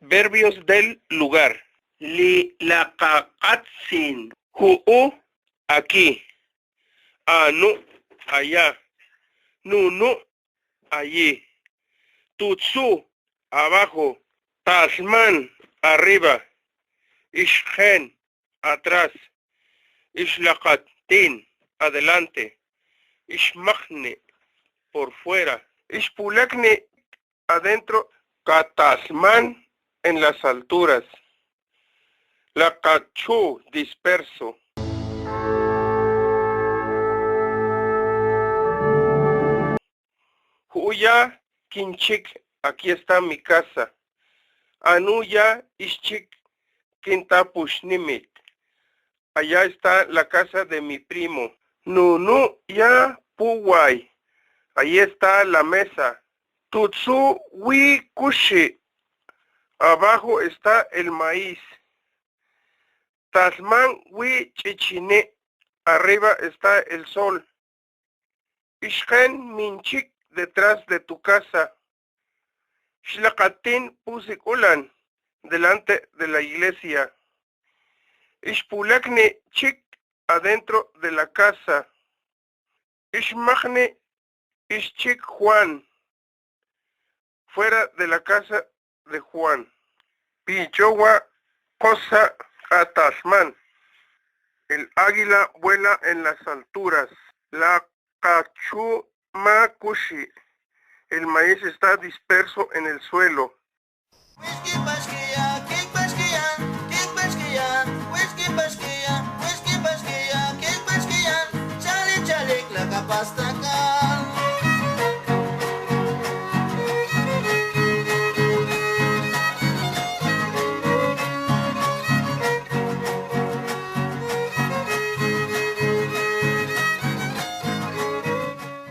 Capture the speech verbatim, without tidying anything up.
Verbios del lugar. Lilakakgatsin. Ju'u, aquí. Anu, allá. Nunu, allí. Tutsu, abajo. Talhman, arriba. Ixkgen, atrás. Ixlakatin, adelante. Ixmakgni, por fuera. Ixpulakni, adentro. Katalhman, en las alturas. Lakachu, disperso. Ju'u ya kin chik, aquí está mi casa. Anu ya ix chik kin tapuxnimit. Allá está la casa de mi primo. Nunu ya puway. Ahí está la mesa. Tutsu wi kuxi. Abajo está el maíz. Talhman wi chichini. Arriba está el sol. Ixkgen min chik, detrás de tu casa. Ixlakatin pusikulan, delante de la iglesia. Ixpulakni chik, adentro de la casa. Ixmakgni ix chik Juan, fuera de la casa de Juan. Pichowa kgosa katalhman. El águila vuela en las alturas. Lakachu ma kuxi. El maíz está disperso en el suelo.